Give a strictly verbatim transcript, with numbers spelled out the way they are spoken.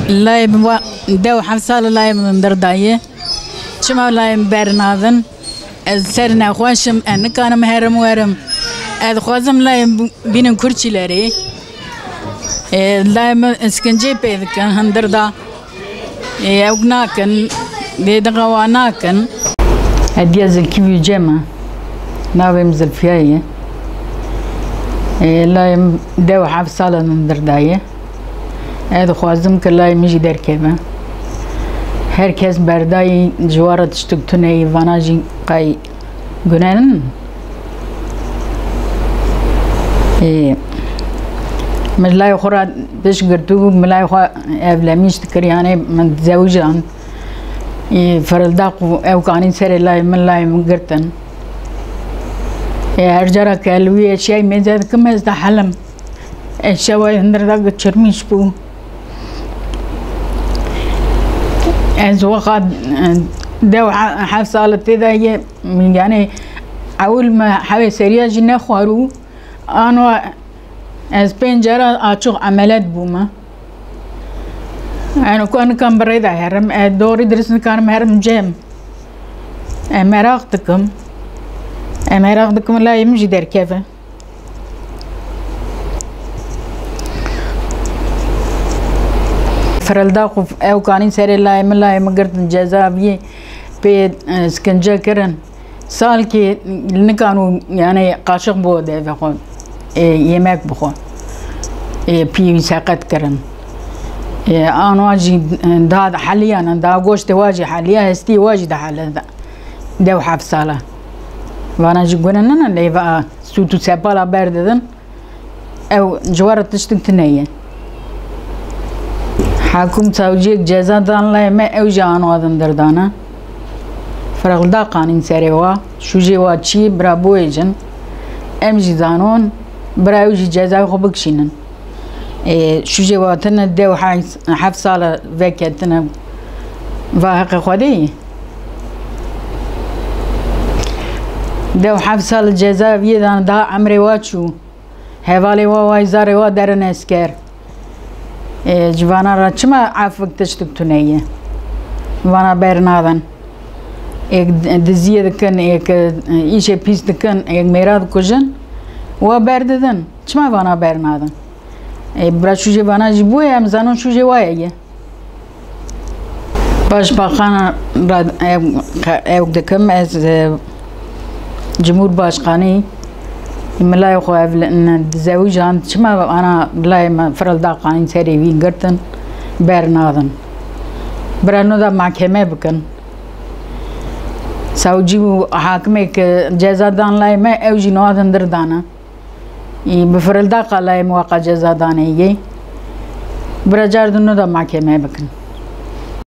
Layê min wa dew heft sal e layê min hundir daye. Çima layê min bernadin? Ez ser nexweş im, ez nikarim herim werim. Ez dixwazim layê min bînim Kurçîlerê. Ê, layê min îskinceyê pê dikin, hundir da. Ê, ew nakin, bêdixa wa nakin. Hediye Zilkî Vîcê me. Navê min Zilfiya ye. Ê, layê min dew heft sal e hundir daye. Ez dixwazim ke layê min jî derkeve. Her kes berdayî, ji wa re tiştik tune ye, vana jî qey gunenin. Ê, min layê xwe re pişt girtibû, min layê xwe evlenmiş dikir, yanê min dizewijand. Ê, firildaq û ew kanî serê layê min, layê min girtin. Ê, her cara ke li wî eşyayî mêze dikim, ez dihelim. Eşya wê hundir da giçirmîş bû. Ez wexa, e, dew he-, heft sal tê de ye, yanî ewil me hewê seriya jî nexwarû. Ano ez pênc cara açûk emeliyat bûme. Eno ku nikan bi rê de herim, e, dorî dirist nikarim herim cem. E, meraq dikim. E, meraq dikim layê min jî derkeve. Firildaq û ew kanî serê layê min, layê min girtin cezaviyê pê, e, skince kirin. Salkê nikan û, yanê, qaşiq bo devê xwe, e, yemek bixwe. E, pî wî seqet kirin. E, an wa jî, e, da heliyanin, da goştê wa jî heliya, hestî wa jî dihele dew heft sala. Vana jî gune nine lê va sût û sepala berdidin. Ew ji we re tiştin tune ye. Hekum savciyek ceza dan layê me, ew jî an wa din dirdane. Firildaq anîn serê wa, şûjê wa çî, bira boyê cin. Em jî zanon, bira ew jî cezayê xwe bikişînin. Ê, şûjê wa tine dew heft sala veketine, va heqê xwe de ye. Dew heft sal ceza viyê dan, daha emrê wa çû. Hevalê wa, wayzarê wa derin esker. E, ji vana re çima efik tiştik tune ye? Vana bernadin. Êk diziyê dikin, êk, e, îşê pîs dikin, êk mêra dikujin. Wa berdidin. Çima vana bernadin? E, bira şûjê vana jî bûye, em zanon şûjê waye ye. Başbakan re ew, ew dikim, ez, e, Cumhurbaşkanî milayê xwe ev li, n-, dizewijan, çima ana milayê me firildaqanî serê wî girtin, bernadin. Bira no da mahkeme bikin. Savcî û hakimê ke ceza dan layê me, ew jî no da hundir dane. Î bi firildaqa layê min waqa ceza danê yê. Bira car din no da mahkeme bikin.